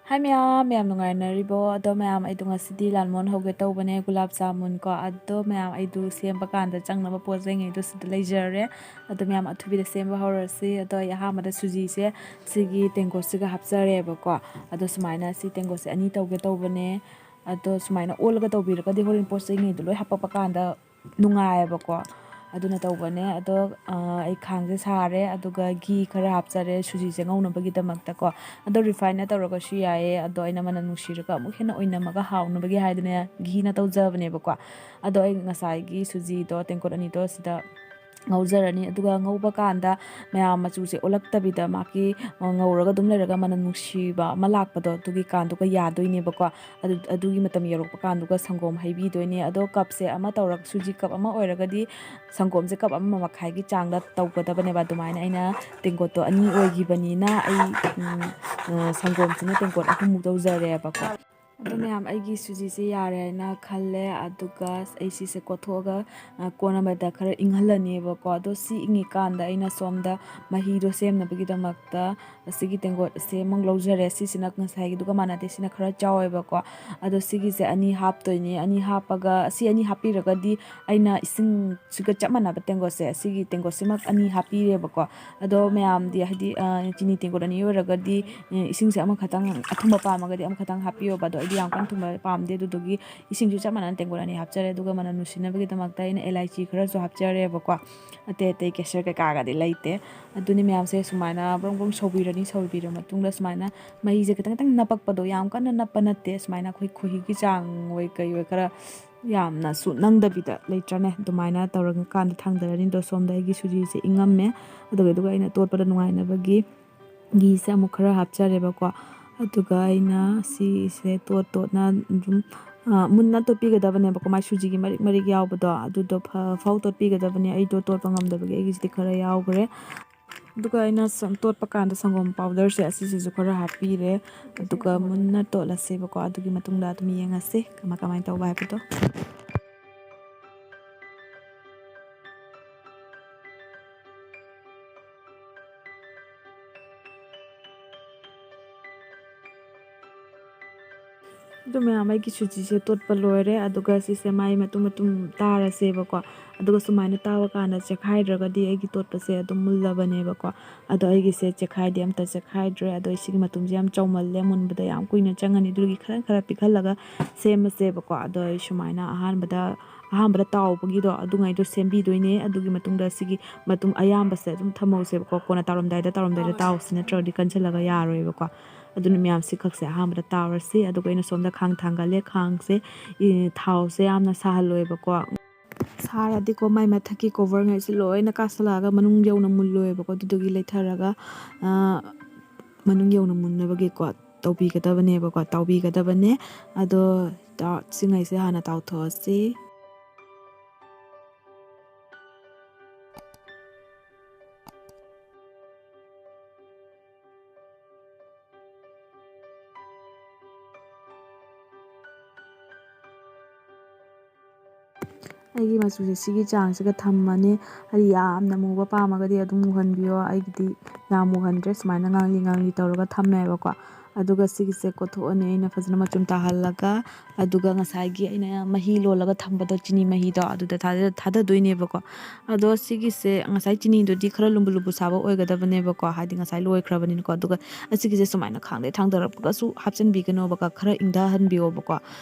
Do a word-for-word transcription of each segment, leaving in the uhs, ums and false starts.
ꯍꯥꯏ ꯃꯌꯥꯝ, ꯃꯌꯥꯝ ꯅꯨꯡꯉꯥꯏꯅꯔꯤꯕꯣ? ꯑꯗꯣ ꯃꯌꯥꯝ, ꯑꯩꯗꯣ ꯉꯁꯤꯗꯤ ꯂꯥꯜꯃꯣꯍꯣꯟ ꯍꯧꯒꯦ ꯇꯧꯕꯅꯦ, ꯒꯨꯂꯥꯞ ꯖꯥꯃꯨꯟ ꯀꯣ꯫ ꯑꯗꯣ ꯃꯌꯥꯝ, ꯑꯩꯗꯣ ꯁꯦꯝꯕ ꯀꯥꯟꯗ ꯆꯪꯅꯕ ꯄꯣꯠ ꯆꯩꯉꯩꯗꯣ ꯁꯤꯗ ꯂꯩꯖꯔꯦ꯫ ꯑꯗꯣ ꯃꯌꯥꯝ, ꯑꯊꯨꯕꯤꯗ ꯁꯦꯝꯕ ꯍꯧꯔꯁꯤ꯫ ꯑꯗꯣ ꯑꯩ ꯑꯍꯥꯟꯕꯗ ꯁꯨꯖꯤꯁꯦ ꯁꯤꯒꯤ ꯇꯦꯡꯀꯣꯠꯁꯤꯒ ꯍꯥꯞꯆꯔꯦꯕꯀꯣ꯫ ꯑꯗꯣ ꯁꯨꯃꯥꯏꯅ ꯁꯤ ꯇꯦꯡꯀꯣꯠꯁꯦ ꯑꯅꯤ ꯇꯧꯒꯦ ꯇꯧꯕꯅꯦ꯫ ꯑꯗꯣ ꯁꯨꯃꯥꯏꯅ ꯑꯣꯜꯂꯒ ꯇꯧꯕꯤꯔꯒꯗꯤ ꯍꯣꯔꯦꯟ ꯄꯣꯠ ꯆꯩꯉꯩꯗꯣ ꯂꯣꯏ ꯍꯥꯄꯛꯄ ꯀꯥꯟꯗ ꯅꯨꯡꯉꯥꯏꯌꯦꯕꯀꯣ꯫ ꯑꯗꯨꯅ ꯇꯧꯕꯅꯦ꯫ ꯑꯗꯣ, ꯑ, ꯑꯩ ꯈꯥꯡꯁꯦ ꯁꯥꯔꯦ, ꯑꯗꯨꯒ ꯘꯤ ꯈꯔ ꯍꯥꯞꯆꯔꯦ ꯁꯨꯖꯤꯁꯦ ꯉꯧꯅꯕꯒꯤꯗꯃꯛꯇꯀꯣ꯫ ꯑꯗꯣ refineꯅ ꯇꯧꯔꯒꯁꯨ ꯌꯥꯏꯌꯦ, ꯑꯗꯣ ꯑꯩꯅ ꯃꯅꯝ ꯅꯨꯡꯁꯤꯔꯒ ꯑꯃꯨꯛ ꯍꯦꯟꯅ ꯑꯣꯏꯅꯝꯃꯒ ꯍꯥꯎꯅꯕꯒꯤ ꯍꯥꯏꯗꯅ ꯘꯤꯅ ꯇꯧꯖꯕꯅꯦꯕꯀꯣ꯫ ꯑꯗꯣ ꯑꯩ ꯉꯁꯥꯏꯒꯤ ꯁꯨꯖꯤꯗꯣ ꯇꯦꯡꯀꯣꯠ ꯑꯅꯤꯗꯣ ꯁꯤꯗ ꯉꯧꯖꯔꯅꯤ꯫ ꯑꯗꯨꯒ ꯉꯧꯕ ꯀꯥꯟꯗ ꯃꯌꯥꯝ, ꯃꯆꯨꯁꯦ ꯑꯣꯜꯂꯛꯇꯕꯤꯗ ꯃꯥꯒꯤ, ꯑ, ꯉꯧꯔꯒ ꯑꯗꯨꯝ ꯂꯩꯔꯒ ꯃꯅꯝ ꯅꯨꯡꯁꯤꯕ ꯑꯃ ꯂꯥꯛꯄꯗꯣ, ꯑꯗꯨꯒꯤ ꯀꯥꯟꯗꯨꯒ ꯌꯥꯗꯣꯏꯅꯦꯕꯀꯣ꯫ ꯑꯗꯨ, ꯑꯗꯨꯒꯤ ꯃꯇꯝ ꯌꯧꯔꯛꯄ ꯀꯥꯟꯗꯨꯒ ꯁꯪꯒꯣꯝ ꯍꯩꯕꯤꯗꯣꯏꯅꯦ꯫ ꯑꯗꯣ cupꯁꯦ ꯑꯃ ꯇꯧꯔꯒ, ꯁꯨꯖꯤ cup ꯑꯃ ꯑꯣꯏꯔꯒꯗꯤ ꯁꯪꯒꯣꯝꯁꯦ cup ꯑꯃ ꯃꯈꯥꯏꯒꯤ ꯆꯥꯡꯗ ꯇꯧꯒꯗꯕꯅꯦꯕ꯫ ꯑꯗꯨꯃꯥꯏꯅ ꯑꯩꯅ ꯇꯦꯡꯀꯣꯠꯇꯣ ꯑꯅꯤ ꯑꯣꯏꯈꯤꯕꯅꯤꯅ ꯑꯩ, ꯎꯝ, ꯑ, ꯁꯪꯒꯣꯝꯁꯤꯅ ꯇꯦꯡꯀꯣꯠ ꯑꯍꯨꯝꯃꯨꯛ ꯇꯧꯖꯔꯦꯕꯀꯣ꯫ ꯑꯗꯣ ꯃꯌꯥꯝ, ꯑꯩꯒꯤ ꯁꯨꯖꯤꯁꯦ ꯌꯥꯔꯦ ꯍꯥꯏꯅ ꯈꯜꯂꯦ꯫ ꯑꯗꯨꯒ ꯑꯩ ꯁꯤꯁꯦ ꯀꯣꯠꯊꯣꯛꯑꯒ, ꯑ, ꯀꯣꯟ ꯑꯃꯗ ꯈꯔ ꯏꯪꯍꯜꯂꯅꯦꯕꯀꯣ꯫ ꯑꯗꯣ ꯁꯤ ꯏꯪꯉꯤꯀꯥꯟꯗ ꯑꯩꯅ ꯁꯣꯝꯗ ꯃꯍꯤꯗꯣ ꯁꯦꯝꯅꯕꯒꯤꯗꯃꯛꯇ ꯑꯁꯤꯒꯤ ꯇꯦꯡꯀꯣꯠ ꯑꯁꯦ ꯑꯃꯨꯛ ꯂꯧꯖꯔꯦ꯫ ꯁꯤꯁꯤꯅ ꯉꯁꯥꯏꯒꯤꯗꯨꯒ ꯃꯥꯟꯅꯗꯦ, ꯁꯤꯅ ꯈꯔ ꯆꯥꯎꯋꯦꯕꯀꯣ꯫ ꯑꯗꯣ ꯁꯤꯒꯤꯁꯦ ꯑꯅꯤ ꯍꯥꯞꯇꯣꯏꯅꯦ꯫ ꯑꯅꯤ ꯍꯥꯞꯄꯒ, ꯑꯁꯤ ꯑꯅꯤ ꯍꯥꯞꯄꯤꯔꯒꯗꯤ ꯑꯩꯅ ꯏꯁꯤꯡꯁꯤꯒ ꯆꯞ ꯃꯥꯟꯅꯕ ꯇꯦꯡꯀꯣꯠꯁꯦ, ꯑꯁꯤꯒꯤ ꯇꯦꯡꯀꯣꯠꯁꯤꯃꯛ ꯑꯅꯤ ꯍꯥꯞꯄꯤꯔꯦꯕꯀꯣ꯫ ꯑꯗꯣ ꯃꯌꯥꯝꯗꯤ ꯍꯥꯏꯗꯤ, ꯑ, ꯆꯤꯅꯤ ꯇꯦꯡꯀꯣꯠ ꯑꯅꯤ ꯑꯣꯏꯔꯒꯗꯤ, ꯑ, ꯏꯁꯤꯡꯁꯦ ꯑꯃꯈꯛꯇꯪ, ꯑꯊꯨꯝꯕ ꯄꯥꯝꯃꯒꯗꯤ ꯑꯃꯈꯛꯇꯪ ꯍꯥꯞꯄꯤꯌꯣꯕ꯫ ꯑꯗꯣ ꯑꯩꯗꯤ ꯌꯥꯝ ꯀꯟꯅ ꯊꯨꯝꯕ ꯄꯥꯝꯗꯦ, ꯑꯗꯨꯗꯨꯒꯤ ꯏꯁꯤꯡꯁꯨ ꯆꯞ ꯃꯥꯟꯅꯅ ꯇꯦꯡꯀꯣꯠ ꯑꯅꯤ ꯍꯥꯞꯆꯔꯦ꯫ ꯑꯗꯨꯒ ꯃꯅꯝ ꯅꯨꯡꯁꯤꯅꯕꯒꯤꯗꯃꯛꯇ ꯑꯩꯅ ꯑꯦꯂꯥꯏꯆꯤ ꯈꯔꯁꯨ ꯍꯥꯞꯆꯔꯦꯕꯀꯣ꯫ ꯑꯇꯩ ꯑꯇꯩ ꯀꯦꯁꯔ ꯀꯩꯀꯥꯒꯗꯤ ꯂꯩꯇꯦ꯫ ꯑꯗꯨꯅꯤ ꯃꯌꯥꯝꯁꯦ ꯁꯨꯃꯥꯏꯅ ꯕ꯭ꯔꯣꯡ ꯕ꯭ꯔꯣꯡ ꯁꯧꯕꯤꯔꯅꯤ꯫ ꯁꯧꯕꯤꯔ ꯃꯇꯨꯡꯗ ꯁꯨꯃꯥꯏꯅ ꯃꯩꯁꯦ ꯈꯤꯇꯪ ꯈꯤꯇꯪ ꯅꯞꯄꯛꯄꯗꯣ, ꯌꯥꯝ ꯀꯟꯅ ꯅꯞꯄ ꯅꯠꯇꯦ, ꯁꯨꯃꯥꯏꯅ ꯑꯩꯈꯣꯏ ꯈꯣꯏꯍꯤꯒꯤ ꯆꯥꯡ ꯑꯣꯏ ꯀꯩ ꯑꯣꯏ ꯈꯔ ꯌꯥꯝꯅꯁꯨ ꯅꯪꯗꯕꯤꯗ ꯂꯩꯇ꯭ꯔꯅꯦ, ꯑꯗꯨꯃꯥꯏꯅ ꯇꯧꯔꯀꯥꯟꯗ ꯊꯥꯡꯗꯔꯅꯤ꯫ ꯑꯗꯣ ꯁꯣꯝꯗ ꯑꯩꯒꯤ ꯁꯨꯖꯤꯁꯦ ꯏꯪꯉꯝꯃꯦ꯫ ꯑꯗꯨꯒ, ꯑꯗꯨꯒ ꯑꯩꯅ ꯇꯣꯠꯄꯗ ꯅꯨꯡꯉꯥꯏꯅꯕꯒꯤ ꯘꯤꯁꯦ ꯑꯃꯨꯛ ꯈꯔ ꯍꯥꯞꯆꯔꯦꯕꯀꯣ꯫ ꯑꯗꯨꯒ ꯑꯩꯅ ꯁꯤꯁꯦ ꯇꯣꯠ ꯇꯣꯠꯅ ꯑꯗꯨꯝ, ꯑ, ꯃꯨꯟꯅ ꯇꯣꯠꯄꯤꯒꯗꯕꯅꯦꯕꯀꯣ, ꯃꯥꯏ ꯁꯨꯖꯤꯒꯤ ꯃꯔꯤꯛ ꯃꯔꯤꯛ ꯌꯥꯎꯕꯗꯣ, ꯑꯗꯨꯗꯣ ꯐ-, ꯐꯥꯎ ꯇꯣꯠꯄꯤꯒꯗꯕꯅꯦ꯫ ꯑꯩꯗꯣ ꯇꯣꯠꯄ ꯉꯝꯗꯕꯒꯤ ꯑꯩꯒꯤꯁꯤꯗꯤ ꯈꯔ ꯌꯥꯎꯈ꯭ꯔꯦ꯫ ꯑꯗꯨꯒ ꯑꯩꯅ ꯁꯪ-, ꯇꯣꯠꯄ ꯀꯥꯟꯗ ꯁꯪꯒꯣꯝ powderꯁꯦ ꯑꯁꯤꯁꯤꯁꯨ ꯈꯔ ꯍꯥꯞꯄꯤꯔꯦ꯫ ꯑꯗꯨꯒ ꯃꯨꯟꯅ ꯇꯣꯠꯂꯁꯦꯕꯀꯣ꯫ ꯑꯗꯨꯒꯤ ꯃꯇꯨꯡꯗ ꯑꯗꯨꯝ ꯌꯦꯡꯉꯁꯦ ꯀꯃꯥꯏ ꯀꯃꯥꯏꯅ ꯇꯧꯕ ꯍꯥꯏꯕꯗꯣ꯫ ꯑꯗꯨ ꯃꯌꯥꯝ, ꯑꯩꯒꯤ ꯁꯨꯖꯤꯁꯦ ꯇꯣꯠꯄ ꯂꯣꯏꯔꯦ꯫ ꯑꯗꯨꯒ ꯁꯤꯁꯦ ꯃꯥꯏ ꯃꯇꯨꯝ ꯃꯇꯨꯝ ꯇꯥꯔꯁꯦꯕꯀꯣ꯫ ꯑꯗꯨꯒ ꯁꯨꯃꯥꯏꯅ ꯇꯥꯕ ꯀꯥꯟꯗ ꯆꯦꯛꯈꯥꯏꯗ꯭ꯔꯒꯗꯤ ꯑꯩꯒꯤ ꯇꯣꯠꯄꯁꯦ ꯑꯗꯨꯝ ꯃꯨꯜꯂꯕꯅꯦꯕꯀꯣ꯫ ꯑꯗꯣ ꯑꯩꯒꯤꯁꯦ ꯆꯦꯛꯈꯥꯏꯗꯤ ꯑꯝꯇ ꯆꯦꯛꯈꯥꯏꯗ꯭ꯔꯦ꯫ ꯑꯗꯣ ꯑꯩ ꯁꯤꯒꯤ ꯃꯇꯨꯝꯁꯦ ꯌꯥꯝ ꯆꯥꯎꯃꯜꯂꯦ, ꯃꯨꯟꯕꯗ ꯌꯥꯝ ꯀꯨꯏꯅ ꯆꯪꯉꯅꯤ꯫ ꯑꯗꯨꯒꯤ ꯈꯔ ꯈꯔ ꯄꯤꯛꯍꯜꯂꯒ ꯁꯦꯝꯃꯁꯦꯕꯀꯣ꯫ ꯑꯗꯣ ꯑꯩ ꯁꯨꯃꯥꯏꯅ ꯑꯍꯥꯟꯕꯗ, ꯑꯍꯥꯟꯕꯗ ꯇꯥꯎꯕꯒꯤꯗꯣ ꯑꯗꯨꯉꯩꯗꯣ ꯁꯦꯝꯕꯤꯗꯣꯏꯅꯦ꯫ ꯑꯗꯨꯒꯤ ꯃꯇꯨꯡꯗ ꯁꯤꯒꯤ ꯃꯇꯨꯝ ꯑꯌꯥꯝꯕꯁꯦ ꯑꯗꯨꯝ ꯊꯝꯍꯧꯁꯦꯕꯀꯣ꯫ ꯀꯣꯟꯅ ꯇꯥꯎꯔꯝꯗꯥꯏꯗ, ꯇꯥꯎꯔꯝꯗꯥꯏꯗ ꯇꯥꯎꯁꯤ, ꯅꯠꯇ꯭ꯔꯒꯗꯤ ꯀꯟꯁꯤꯜꯂꯒ ꯌꯥꯔꯣꯏꯕꯀꯣ꯫ ꯑꯗꯨꯅ ꯃꯌꯥꯝꯁꯤ ꯈꯛꯁꯦ ꯑꯍꯥꯟꯕꯗ ꯇꯥꯎꯔꯁꯤ꯫ ꯑꯗꯨꯒ ꯑꯩꯅ ꯁꯣꯝꯗ ꯈꯥꯡ ꯊꯥꯡꯒꯠꯂꯦ꯫ ꯈꯥꯡꯁꯦ, ꯏ, ꯊꯥꯎꯁꯦ ꯌꯥꯝꯅ ꯁꯥꯍꯜꯂꯣꯏꯕꯀꯣ꯫ ꯁꯥꯔꯗꯤꯀꯣ, ꯃꯥꯏ ꯃꯊꯛꯀꯤ cover ꯉꯩꯁꯦ ꯂꯣꯏꯅ ꯀꯥꯁꯜꯂꯛꯑꯒ ꯃꯅꯨꯡ ꯌꯧꯅ ꯃꯨꯜꯂꯣꯏꯕꯀꯣ꯫ ꯑꯗꯨꯗꯨꯒꯤ ꯂꯩꯊꯔꯒ, ꯑ, ꯃꯅꯨꯡ ꯌꯧꯅ ꯃꯨꯟꯅꯕꯒꯤꯀꯣ ꯇꯧꯕꯤꯒꯗꯕꯅꯦꯕꯀꯣ, ꯇꯥꯎꯕꯤꯒꯗꯕꯅꯦ꯫ ꯑꯗꯣ ꯇꯥ-, ꯁꯤꯉꯩꯁꯦ ꯍꯥꯟꯅ ꯇꯥꯎꯊꯣꯛꯑꯁꯤ꯫ ꯑꯩꯒꯤ ꯃꯆꯨꯁꯦ ꯁꯤꯒꯤ ꯆꯥꯡꯁꯤꯒ ꯊꯝꯃꯅꯤ꯫ ꯍꯥꯏꯗꯤ ꯌꯥꯝꯅ ꯃꯨꯕ ꯄꯥꯝꯃꯒꯗꯤ ꯑꯗꯨꯝ ꯃꯨꯍꯟꯕꯤꯌꯣ꯫ ꯑꯩꯒꯤꯗꯤ ꯌꯥꯝ ꯃꯨꯍꯟꯗ꯭ꯔꯦ, ꯁꯨꯃꯥꯏꯅ ꯉꯥꯡꯂꯤ ꯉꯥꯡꯂꯤ ꯇꯧꯔꯒ ꯊꯝꯃꯦꯕꯀꯣ꯫ ꯑꯗꯨꯒ ꯁꯤꯒꯤꯁꯦ ꯀꯣꯠꯊꯣꯛꯑꯅꯤ ꯑꯩꯅ ꯐꯖꯅ ꯃꯆꯨꯝ ꯇꯥꯍꯜꯂꯒ꯫ ꯑꯗꯨꯒ ꯉꯁꯥꯏꯒꯤ ꯑꯩꯅ ꯃꯍꯤ ꯂꯣꯜꯂꯒ ꯊꯝꯕꯗꯣ, ꯆꯤꯅꯤ ꯃꯍꯤꯗꯣ, ꯑꯗꯨꯗ ꯊꯥꯗ-, ꯊꯥꯗꯗꯣꯏꯅꯦꯕꯀꯣ꯫ ꯑꯗꯣ ꯁꯤꯒꯤꯁꯦ ꯉꯁꯥꯏ ꯆꯤꯅꯤꯗꯨꯗꯤ ꯈꯔ ꯂꯨꯝꯕꯨ ꯂꯨꯝꯕꯨ ꯁꯥꯕ ꯑꯣꯏꯒꯗꯕꯅꯦꯕꯀꯣ, ꯍꯥꯏꯗꯤ ꯉꯁꯥꯏ ꯂꯣꯏꯈ꯭ꯔꯕꯅꯤꯅꯀꯣ꯫ ꯑꯗꯨꯒ ꯑꯁꯤꯒꯤꯁꯦ ꯁꯨꯃꯥꯏꯅ ꯈꯥꯡꯗꯩ ꯊꯥꯡꯗꯔꯛꯄꯒꯁꯨ ꯍꯥꯞꯆꯤꯟꯕꯤꯒꯅꯣꯕꯀꯣ, ꯈꯔ ꯏꯪꯊꯍꯟꯕꯤꯌꯣꯕꯀꯣ꯫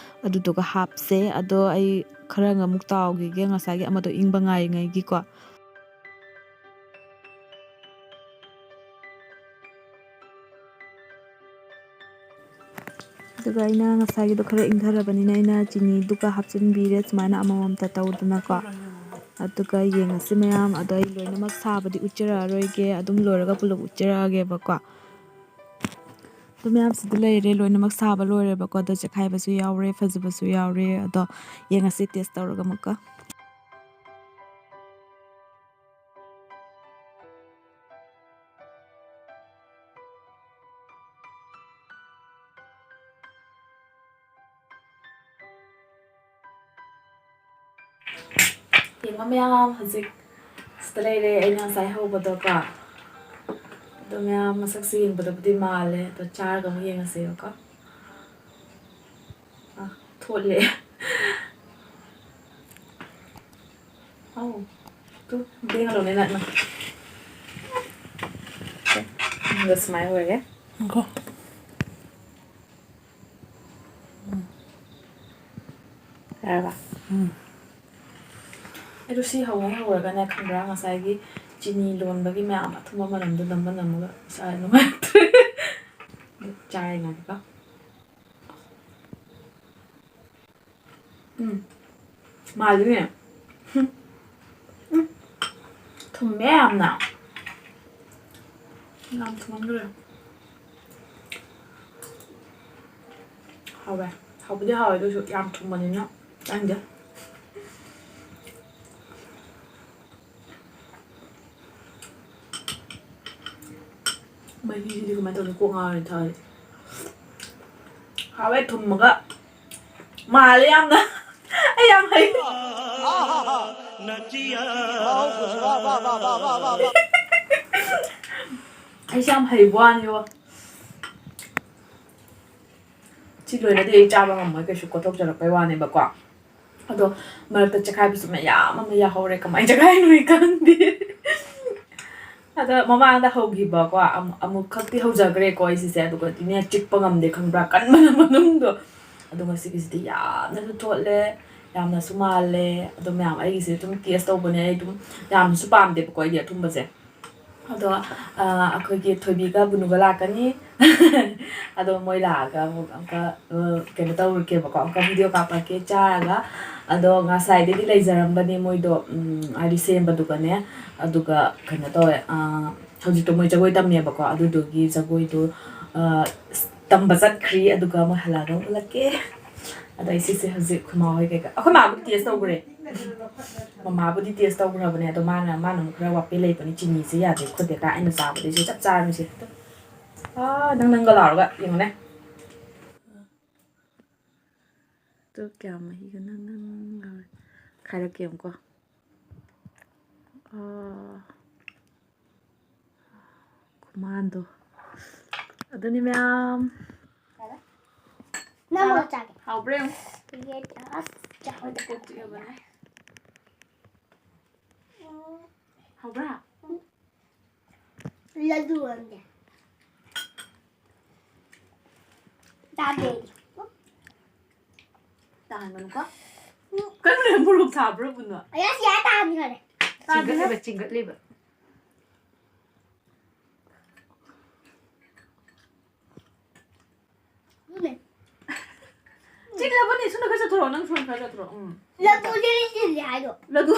ꯑꯗꯨꯗꯨꯒ ꯍꯥꯞꯁꯦ꯫ ꯑꯗꯣ ꯑꯩ ꯈꯔ ꯑꯃꯨꯛ ꯇꯥꯎꯈꯤꯒꯦ, ꯉꯁꯥꯏꯒꯤ ꯑꯃꯗꯣ ꯏꯪꯕ ꯉꯥꯏꯔꯤꯉꯩꯒꯤꯀꯣ꯫ ꯑꯗꯨꯒ ꯑꯩꯅ ꯉꯁꯥꯏꯒꯤꯗꯣ ꯈꯔ ꯏꯪꯊꯔꯕꯅꯤꯅ ꯑꯩꯅ ꯆꯤꯅꯤꯗꯨꯒ ꯍꯥꯞꯆꯤꯟꯕꯤꯔꯦ, ꯁꯨꯃꯥꯏꯅ ꯑꯃꯃꯝꯇ ꯇꯧꯗꯅꯀꯣ꯫ ꯑꯗꯨꯒ ꯌꯦꯡꯉꯁꯤ ꯃꯌꯥꯝ꯫ ꯑꯗꯣ ꯑꯩ ꯂꯣꯏꯅꯃꯛ ꯁꯥꯕꯗꯤ ꯎꯠꯆꯔꯛꯑꯔꯣꯏꯒꯦ, ꯑꯗꯨꯝ ꯂꯣꯏꯔꯒ ꯄꯨꯂꯞ ꯎꯠꯆꯔꯛꯑꯒꯦꯕꯀꯣ꯫ ꯑꯗꯨ ꯃꯌꯥꯝꯁꯤꯗ ꯂꯩꯔꯦ, ꯂꯣꯏꯅꯃꯛ ꯁꯥꯕ ꯂꯣꯏꯔꯦꯕꯀꯣ꯫ ꯑꯗꯣ ꯆꯦꯈꯥꯏꯕꯁꯨ ꯌꯥꯎꯔꯦ, ꯐꯖꯕꯁꯨ ꯌꯥꯎꯔꯦ꯫ ꯑꯗꯣ ꯌꯦꯡꯉꯁꯤ taste ꯇꯧꯔꯒ ꯑꯃꯨꯛꯀ꯫ ꯌꯦꯡꯉꯣ ꯃꯌꯥꯝ, ꯍꯧꯖꯤꯛ ꯁꯤꯗ ꯂꯩꯔꯦ ꯑꯩꯅ ꯉꯁꯥꯏ ꯍꯧꯕꯗꯣꯀꯣ꯫ ꯑꯗꯣ ꯃꯌꯥꯝ, ꯃꯁꯛꯁꯦ ꯌꯦꯡꯕꯗꯕꯨꯗꯤ ꯃꯥꯜꯂꯦ, ꯑꯗꯣ ꯆꯥꯔꯒ ꯑꯃꯨꯛ ꯌꯦꯡꯉꯁꯦꯕꯀꯣ꯫ ꯊꯣꯠꯂꯦ꯫ ꯑꯧ꯫ ꯇꯨ, ꯂꯦꯡꯉ ꯂꯧꯅꯦ ꯅꯪꯅ꯫ ꯑꯗꯨꯒ ꯁꯨꯃꯥꯏꯅ ꯑꯣꯏꯔꯦ꯫ ꯉꯥꯏꯈꯣ꯫ ꯌꯥꯔꯕ? ꯎꯝ꯫ ꯑꯩꯗꯣ ꯁꯤ ꯍꯧꯔ ꯍꯧꯔꯒꯅꯦ, ꯈꯪꯕ꯭ꯔꯥ, ꯉꯁꯥꯏꯒꯤ ꯆꯤꯅꯤ ꯂꯣꯟꯕꯒꯤ ꯃꯌꯥꯝ ꯑꯊꯨꯝꯕ ꯃꯅꯝꯗꯣ ꯅꯝꯕ ꯅꯝꯃꯒ ꯏꯁꯥ ꯅꯨꯡꯉꯥꯏꯇ꯭ꯔꯦ꯫ ꯆꯥꯔꯦ ꯉꯥꯏꯈꯣ꯫ ꯎꯝ꯫ ꯃꯥꯜꯂꯤꯅꯦ꯫ ꯎꯝ꯫ ꯊꯨꯝꯃꯦ ꯌꯥꯝꯅ꯫ ꯌꯥꯝ ꯊꯨꯝꯃꯟꯈ꯭ꯔꯦ꯫ ꯍꯥꯎꯋꯦ꯫ ꯍꯥꯎꯕꯨꯗꯤ ꯍꯥꯎꯋꯦ, ꯑꯗꯨꯏꯁꯨ ꯌꯥꯝ ꯊꯨꯝꯕꯅꯤꯅ ꯆꯥꯅꯤꯡꯗꯦ꯫ ꯃꯍꯤꯁꯤꯗꯤ ꯀꯃꯥꯏꯅ ꯇꯧꯅꯤ? ꯀꯣꯛ ꯉꯥꯎꯔꯦ ꯊꯛꯑꯗꯤ꯫ ꯍꯥꯎꯋꯦ ꯊꯨꯝꯃꯒ꯫ ꯃꯥꯜꯂꯦ ꯌꯥꯝꯅ꯫ ꯑꯩ ꯌꯥꯝ ꯍꯩ꯫ ꯑꯩꯁꯦ ꯌꯥꯝ ꯍꯩꯕ ꯋꯥꯅꯤꯕꯣ꯫ ꯁꯤ ꯂꯣꯏꯅꯗꯤ ꯑꯩ ꯆꯥꯕ ꯉꯝꯃꯣꯏ ꯀꯩꯁꯨ, ꯀꯣꯠꯊꯣꯛꯆꯔꯛꯄꯩ ꯋꯥꯅꯦꯕꯀꯣ꯫ ꯑꯗꯣ ꯃꯔꯛꯇ ꯆꯦꯈꯥꯏꯕꯁꯨ ꯃꯌꯥꯝ ꯑꯃ ꯌꯥꯍꯧꯔꯦ, ꯀꯃꯥꯏꯅ ꯆꯦꯈꯥꯏꯅꯣ ꯑꯩ ꯈꯪꯗꯦ꯫ ꯑꯗ ꯃꯃꯥꯡꯗ ꯍꯧꯈꯤꯕꯀꯣ, ꯑꯃꯨꯛ, ꯑꯃꯨꯛ ꯈꯛꯇꯤ ꯍꯧꯖꯈ꯭ꯔꯦꯀꯣ ꯑꯩ ꯁꯤꯁꯦ, ꯑꯗꯨꯒꯗꯤꯅꯦ ꯆꯤꯛꯄ ꯉꯝꯗꯦ ꯈꯪꯕ꯭ꯔꯥ, ꯀꯟꯕꯅ ꯃꯅꯨꯡꯗꯣ꯫ ꯑꯗꯣ ꯉꯁꯤꯒꯤꯁꯤꯗꯤ ꯌꯥꯝꯅꯁꯨ ꯊꯣꯠꯂꯦ, ꯌꯥꯝꯅꯁꯨ ꯃꯥꯜꯂꯦ꯫ ꯑꯗꯣ ꯃꯌꯥꯝ ꯑꯩꯒꯤꯁꯦ ꯑꯗꯨꯝ ꯇꯦꯁ ꯇꯧꯕꯅꯦ, ꯑꯩ ꯑꯗꯨꯝ ꯌꯥꯝꯅꯁꯨ ꯄꯥꯝꯗꯦꯕꯀꯣ ꯑꯩꯗꯤ ꯑꯊꯨꯝꯕꯁꯦ꯫ ꯑꯗꯣ, ꯑ, ꯑꯩꯈꯣꯏꯒꯤ ꯊꯣꯏꯕꯤꯒ ꯕꯨꯅꯨꯒ ꯂꯥꯛꯀꯅꯤ꯫ ꯑꯗꯣ ꯃꯣꯏ ꯂꯥꯛꯑꯒ ꯑꯃꯨꯛ ꯑꯃꯨꯛꯀ, ꯑ, ꯀꯩꯅꯣ ꯇꯧꯔꯨꯔꯒꯦꯕꯀꯣ, ꯑꯃꯨꯛꯀ ꯚꯤꯗꯤꯑꯣ ꯀꯥꯞꯄꯛꯀꯦ ꯆꯥꯔꯒ꯫ ꯑꯗꯣ ꯉꯁꯥꯏꯗꯒꯤ ꯂꯩꯖꯔꯝꯕꯅꯦ ꯃꯣꯏꯗꯣ, ꯎꯝ, ꯍꯥꯏꯗꯤ ꯁꯦꯝꯕꯗꯨꯒꯅꯦ꯫ ꯑꯗꯨꯒ ꯀꯩꯅꯣ ꯇꯧꯋꯦ, ꯑ, ꯍꯧꯖꯤꯛꯇꯣ ꯃꯣꯏ ꯖꯒꯣꯏ ꯇꯝꯃꯦꯕꯀꯣ, ꯑꯗꯨꯗꯨꯒꯤ ꯖꯒꯣꯏꯗꯣ, ꯑ, ꯇꯝꯕ ꯆꯠꯈ꯭ꯔꯤ꯫ ꯑꯗꯨꯒ ꯃꯣꯏ ꯍꯜꯂꯛꯑꯒ ꯑꯃꯨꯛ ꯎꯠꯂꯛꯀꯦ꯫ ꯑꯗꯣ ꯑꯩ ꯁꯤꯁꯦ ꯍꯧꯖꯤꯛ ꯑꯩꯈꯣꯏ ꯃꯥ ꯍꯣꯏ ꯀꯩꯀꯥ, ꯑꯩꯈꯣꯏ ꯃꯥꯕꯨꯗꯤ ꯇꯦꯁ ꯇꯧꯈ꯭ꯔꯦ꯫ ꯃꯃꯥꯕꯨꯗꯤ ꯇꯦꯁ ꯇꯧꯈ꯭ꯔꯕꯅꯦ, ꯑꯗꯣ ꯃꯥꯅ, ꯃꯥꯅ ꯑꯃꯨꯛ ꯈꯔ ꯋꯥꯄꯦ ꯂꯩꯕꯅꯤ, ꯆꯤꯅꯤꯁꯦ ꯌꯥꯗꯦ ꯈꯣꯠꯇꯦ ꯀꯥꯏ ꯑꯩꯅ ꯆꯥꯕꯗꯩꯁꯦ ꯆꯞ ꯆꯥꯔꯝꯃꯤꯁꯦ꯫ ꯑꯥ, ꯅꯪ ꯅꯪꯒ ꯂꯥꯎꯔꯒ ꯌꯦꯡꯉꯨꯅꯦ꯫ ꯑꯗꯨ ꯀꯌꯥꯝ ꯃꯍꯤꯒ ꯅꯪ ꯅꯪ ꯂꯥꯎꯔꯦ꯫ ꯈꯥꯏꯔꯛꯀꯦ ꯑꯃꯨꯛꯀꯣ꯫ ꯑꯥ, ꯈꯨꯃꯥꯟꯗꯣ꯫ ꯑꯗꯨꯅꯤ ꯃꯌꯥꯝ꯫ ꯅꯪ ꯃꯣꯔꯣꯛ ꯆꯥꯒꯦ꯫ ꯍꯥꯎꯕ꯭ꯔꯥ ꯌꯦꯡꯉꯨ꯫ ꯄꯤꯔꯦ꯫ ꯑꯁ, ꯆꯥꯎꯗ꯫ ꯀꯣꯛ ꯆꯤꯛꯑꯕꯅꯦ꯫ ꯎꯝ, ꯍꯥꯎꯕ꯭ꯔꯥ? ꯂꯗꯨ ꯑꯝꯗꯤ꯫ ꯆꯥꯗꯦ ꯑꯩꯗꯤ꯫ ꯇꯥꯍꯟꯒꯅꯨꯀꯣ꯫ ꯀꯩꯅꯣꯅꯦ, ꯃꯣꯔꯣꯛ ꯁꯥꯕ꯭ꯔꯥ ꯕꯨꯅꯣ? ꯑꯩ ꯑꯁꯤ ꯌꯥ ꯇꯥꯍꯟꯈ꯭ꯔꯦ꯫ ꯇꯥꯗꯦꯍꯦ꯫ ꯆꯤꯡꯈꯠꯂꯤꯕ, ꯆꯤꯡꯈꯠꯂꯤꯕ꯫ ꯎꯝ꯫ ꯆꯤꯛꯂꯕꯅꯤ, ꯁꯣꯝꯗ ꯈꯔ ꯆꯠꯊꯣꯔꯛꯑꯣ, ꯅꯪ ꯁꯣꯝꯗ ꯈꯔ ꯆꯠꯊꯣꯔꯛꯑꯣ꯫ ꯎꯝ꯫ ꯂꯗꯨ ꯆꯤꯂꯤ ꯆꯤꯂꯤ ꯍꯥꯏꯗꯣ꯫ ꯂꯗꯨ꯫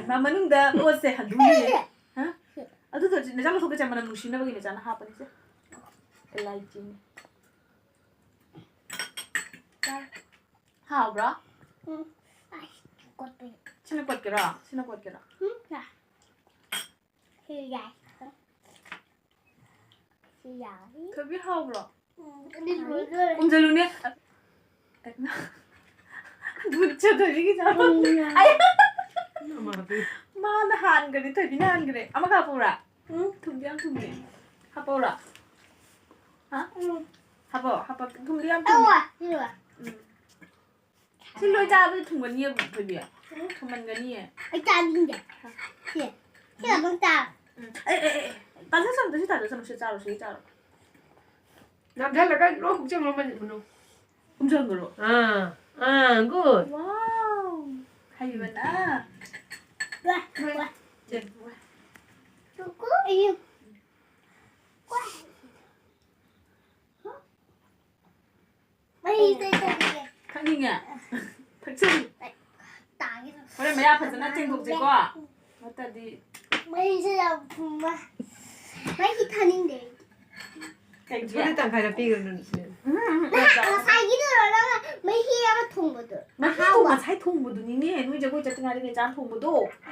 ꯃꯥ ꯃꯅꯨꯡꯗ ꯄꯣꯠꯁꯦ ꯍꯟꯗꯣꯛꯏꯅꯦ꯫ ꯍꯥ? ꯑꯗꯨꯗꯣ ꯅꯆꯥ ꯂꯧꯊꯣꯛꯀꯦ, ꯃꯅꯝ ꯅꯨꯡꯁꯤꯅꯕꯒꯤꯅꯦ ꯆꯥꯅ ꯍꯥꯞꯄꯅꯤꯁꯦ꯫ ꯑꯦꯂꯥꯏꯆꯤꯅꯦ꯫ ꯍꯥꯎꯕ꯭ꯔꯣ? ꯎꯝ꯫ ꯑꯁ, ꯀꯣꯠꯄ꯫ ꯁꯤꯅ ꯀꯣꯠꯀꯦꯔꯣ? ꯁꯤꯅ ꯀꯣꯠꯀꯦꯔꯣ? ꯎꯝ, ꯌꯥ꯫ ꯁꯤ ꯌꯥꯏ꯫ ꯁꯤ ꯌꯥꯏ꯫ ꯊꯣꯏꯕꯤ, ꯍꯥꯎꯕ꯭ꯔꯣ? ꯎꯝ, ꯑꯗꯨ ꯂꯣꯏꯗꯣꯔꯦ꯫ ꯎꯝꯖꯜꯂꯨꯅꯦ꯫ ꯕꯨꯠꯁꯦ ꯊꯣꯏꯕꯤꯒꯤ ꯆꯥꯕ꯫ ꯎꯝ, ꯑꯩ ꯑꯃ ꯍꯥꯞꯄꯤꯌꯨ꯫ ꯃꯥꯅ ꯍꯥꯟꯈ꯭ꯔꯦ, ꯊꯣꯏꯕꯤꯅ ꯍꯥꯟꯈ꯭ꯔꯦ꯫ ꯑꯃꯒ ꯍꯥꯞꯄꯧꯔꯥ? ꯎꯝ꯫ ꯊꯨꯝꯗꯤ ꯌꯥꯝ ꯊꯨꯝꯃꯦ꯫ ꯍꯥꯞꯄꯧꯔꯥ? ꯍꯥ? ꯎꯝ꯫ ꯍꯥꯞꯄꯣ, ꯍꯥꯞꯄꯣ꯫ ꯊꯨꯝꯗꯤ ꯌꯥꯝ ꯊꯨꯝꯃꯦ꯫ ꯑꯧ, ꯁꯤꯔꯣ꯫ ꯎꯝ꯫ ꯁꯤ ꯂꯣꯏ ꯆꯥꯕꯗꯤ ꯊꯨꯝꯒꯅꯤꯌꯦ, ꯊꯣꯏꯕꯤ꯫ ꯊꯨꯝꯃꯟꯒꯅꯤꯌꯦ꯫ ꯑꯩ ꯆꯥꯅꯤꯡꯗꯦ꯫ ꯁꯤ, ꯁꯤ ꯑꯗꯨꯝ ꯆꯥ꯫ ꯎꯝ꯫ ꯑꯦ, ꯑꯦ, ꯑꯦ, ꯑꯦ꯫ ꯇꯥꯖꯁꯅꯨ, ꯁꯤ ꯇꯥꯖꯁꯅꯨ, ꯁꯤ ꯆꯥꯔꯣ, ꯁꯤ ꯆꯥꯔꯣ꯫ ꯅꯝꯁꯤꯜꯂꯒ ꯂꯣꯏ ꯍꯨꯛꯆꯟꯕ ꯃꯅꯨꯡ꯫ ꯎꯝꯖꯟꯈ꯭ꯔꯣ꯫ ꯑꯥ, ꯑꯥ, good꯫ Wow! ꯍꯩꯕꯅ꯫ ꯋꯥ, ꯋꯥ꯫ ꯆꯦ, ꯋꯥ꯫ ꯀꯨꯀꯨ, ꯑꯩ꯫ ꯋꯥ꯫ ꯑꯩ ꯀꯩ ꯇꯧꯔꯤꯒꯦ? ꯊꯛꯅꯤꯡꯉꯦ? ꯊꯛꯆꯜꯂꯨ꯫ ꯇꯥꯒꯦ ꯇꯧ-, ꯍꯣꯔꯦꯟ ꯃꯌꯥ ꯐꯖꯅ ꯇꯦꯡꯊꯣꯛꯁꯤꯀꯣ꯫ ꯅꯠꯇ꯭ꯔꯗꯤ꯫ ꯃꯩꯁꯦ ꯌꯥꯝ ꯊꯨꯝꯕ꯫ ꯃꯩꯁꯤ ꯊꯥꯅꯤꯡꯗꯦ ꯑꯩꯗꯤ꯫ ꯀꯩꯒꯤ? ꯁꯣꯝꯗ ꯇꯪꯈꯥꯏꯗ ꯄꯤꯈ꯭ꯔꯣ, ꯅꯪ ꯁꯤꯗ꯫ ꯎꯝ, ꯎꯝ, ꯎꯝ, ꯅꯍꯥꯟ ꯆꯥꯎ꯫ ꯉꯁꯥꯏꯒꯤꯗꯨꯔꯣ ꯅꯪꯅ ꯃꯍꯤ ꯑꯃ ꯊꯣꯡꯕꯗꯣ? ꯃꯍꯤꯗꯣ ꯑꯍꯥꯎꯕ꯫ ꯉꯁꯥꯏ ꯊꯣꯡꯕꯗꯨꯅꯤꯅꯦ, ꯅꯣꯏ ꯖꯒꯣꯏ ꯆꯠꯇ꯭ꯔꯤꯉꯩꯗ ꯆꯥꯛ ꯊꯣꯡꯕꯗꯣ꯫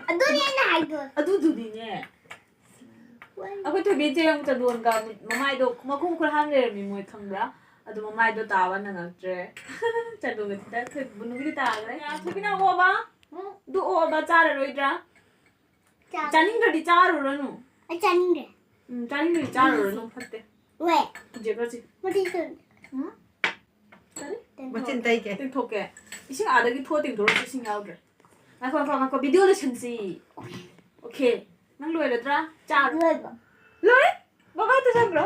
ꯑꯗꯨꯅꯦ ꯑꯩꯅ ꯍꯥꯏꯗꯣ꯫ ꯑꯗꯨꯗꯨꯅꯤꯅꯦ꯫ ꯑꯩꯈꯣꯏ ꯊꯣꯏꯕꯤ ꯆꯦꯡ ꯆꯟꯗꯣꯟꯒ ꯃꯃꯥꯏꯗꯣ ꯃꯈꯨꯝ ꯈꯨꯔ ꯍꯥꯡ ꯂꯩꯔꯝꯃꯤ ꯃꯣꯏ ꯈꯪꯕ꯭ꯔꯥ? ꯑꯗꯨ ꯃꯃꯥꯏꯗꯣ ꯇꯥꯕ ꯅꯪꯉꯛꯇ꯭ꯔꯦ꯫ ꯆꯟꯗꯣꯟꯒ ꯊꯤꯟꯗ ꯊꯣꯏꯕꯤ ꯕꯨꯅꯨꯒꯤꯗꯤ ꯇꯥꯈ꯭ꯔꯦ꯫ ꯊꯣꯏꯕꯤ ꯅꯪ ꯑꯣꯛꯑꯕ? ꯎꯝ꯫ ꯑꯗꯨ ꯑꯣꯛꯑꯕ ꯆꯥꯔꯔꯣꯏꯗ꯭ꯔꯥ? ꯆꯥ-, ꯆꯥꯅꯤꯡꯗ꯭ꯔꯗꯤ ꯆꯥꯔꯨꯔꯅꯨ꯫ ꯑꯩ ꯆꯥꯅꯤꯡꯗꯦ꯫ ꯎꯝ, ꯆꯥꯅꯤꯡꯗ꯭ꯔꯗꯤ ꯆꯥꯔꯨꯔꯅꯨ, ꯐꯠꯇꯦ꯫ ꯋꯦ꯫ ꯀꯤꯖꯩꯀꯣ ꯁꯤ꯫ ꯃꯊꯤ ꯆꯨꯝ-, ꯎꯝ? ꯀꯔꯤ? ꯃꯆꯤꯟ ꯇꯩꯒꯦ꯫ ꯇꯦꯡꯊꯣꯛꯀꯦ꯫ ꯏꯁꯤꯡ ꯑꯥꯗꯒꯤ ꯊꯣꯛꯑ ꯇꯦꯡꯊꯣꯔꯛꯑꯣ, ꯏꯁꯤꯡ ꯌꯥꯎꯗ꯭ꯔꯦ꯫ ꯉꯥꯏꯈꯣ ꯉꯥꯏꯈꯣ ꯉꯥꯏꯈꯣ, ꯚꯤꯗꯤꯑꯣ ꯂꯣꯏꯁꯟꯁꯤ꯫ ꯑꯣꯀꯦ, ꯅꯪ ꯂꯣꯏꯔꯗ꯭ꯔꯥ? ꯆꯥꯔꯣ꯫ ꯂꯣꯏꯕ꯫ ꯂꯣꯏꯔꯦ? ꯕꯕꯥ ꯇꯨ ꯆꯪꯈ꯭ꯔꯣ꯫